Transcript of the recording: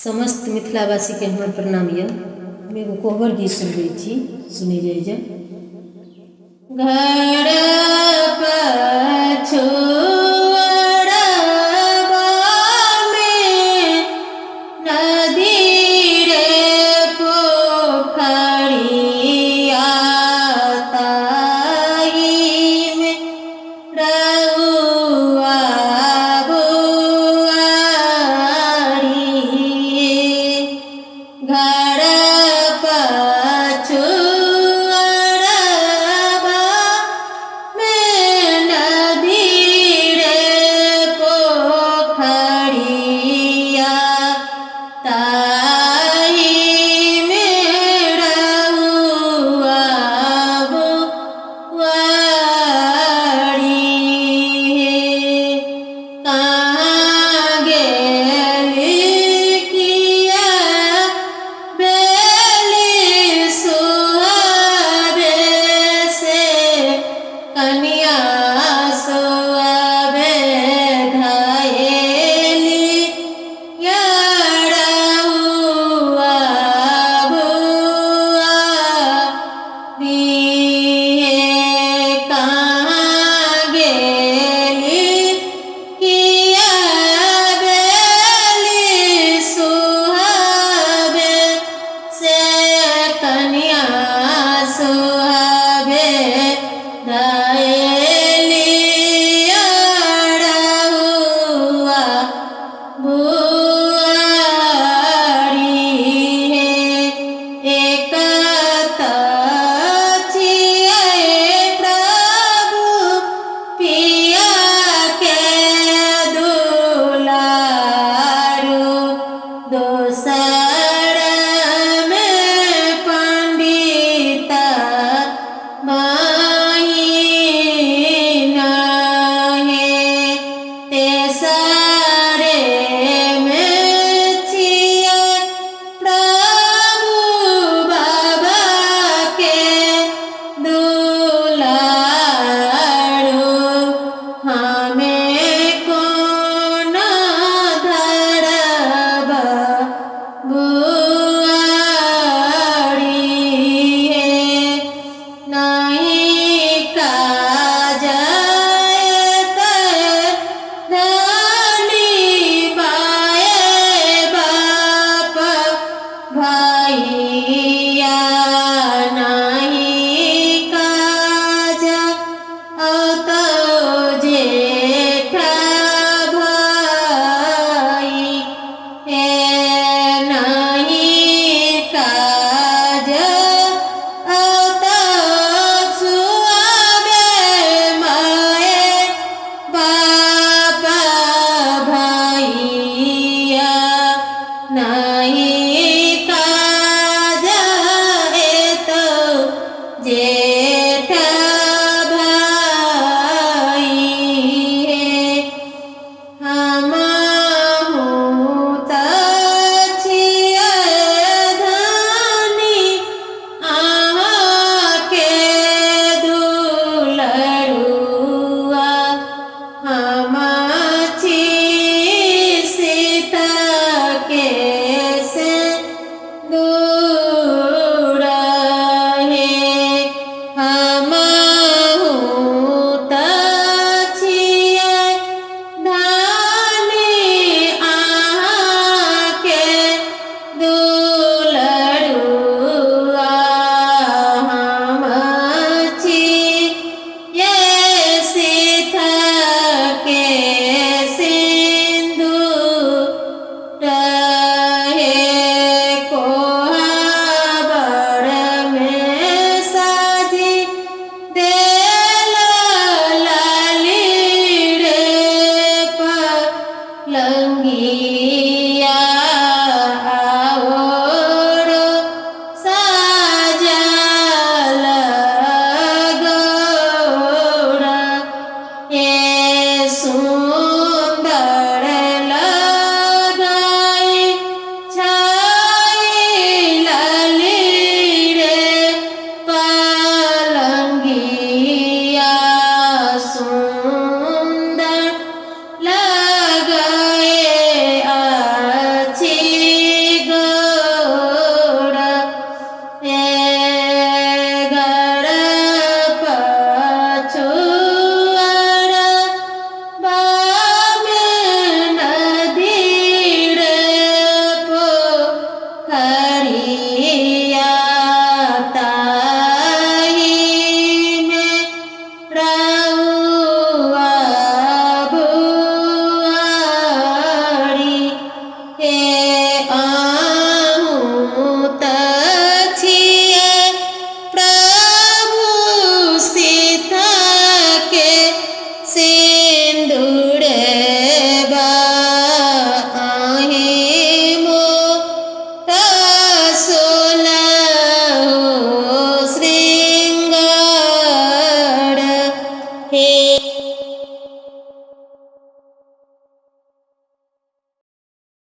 समस्त मिथिलावासीके हमर प्रणाम यऽ। हम एगो कोहबर गीत सुनबै छी, सुनै जाइ जाउ। घर पछुअरबा मे नदी रे पोखरिया ताही मे रउआ बुआरी घर पछुअरबा मे नदी रे पोखरिया ताही मे रउआ बुआरी हे कहाँ गेली किया बेली सुहावे से कनिया सुहावे धएली यरउआ बुआरी हे कहाँ गेली किया बेली सुहावे से कनिया सुहावे धएली यरउआ बुआरी हे एक छियै प्रभु पिया के दुलारू दोसर मे पंडित बहिन हे तेसरे मे छियै प्रभु बाबा के दुलारू हमे कोन धरब बुआरी हे नहीं काज धनी बाए बाप भैया नहीं काज औतो जेठ भाई हे नहीं काज औतो सुआबे माए बाप भैया नहीं काज एतो जेठ भाई हे हमहु त छियै धनी अहाँके दुलरुआ हम छी सीताके से दूर हे हमहु त छियै धनी अहाँके दुलरुआ हम छी ये सीताके सिन्धु रहे कोहबर मे साजी देल लाली रे पलंगिया।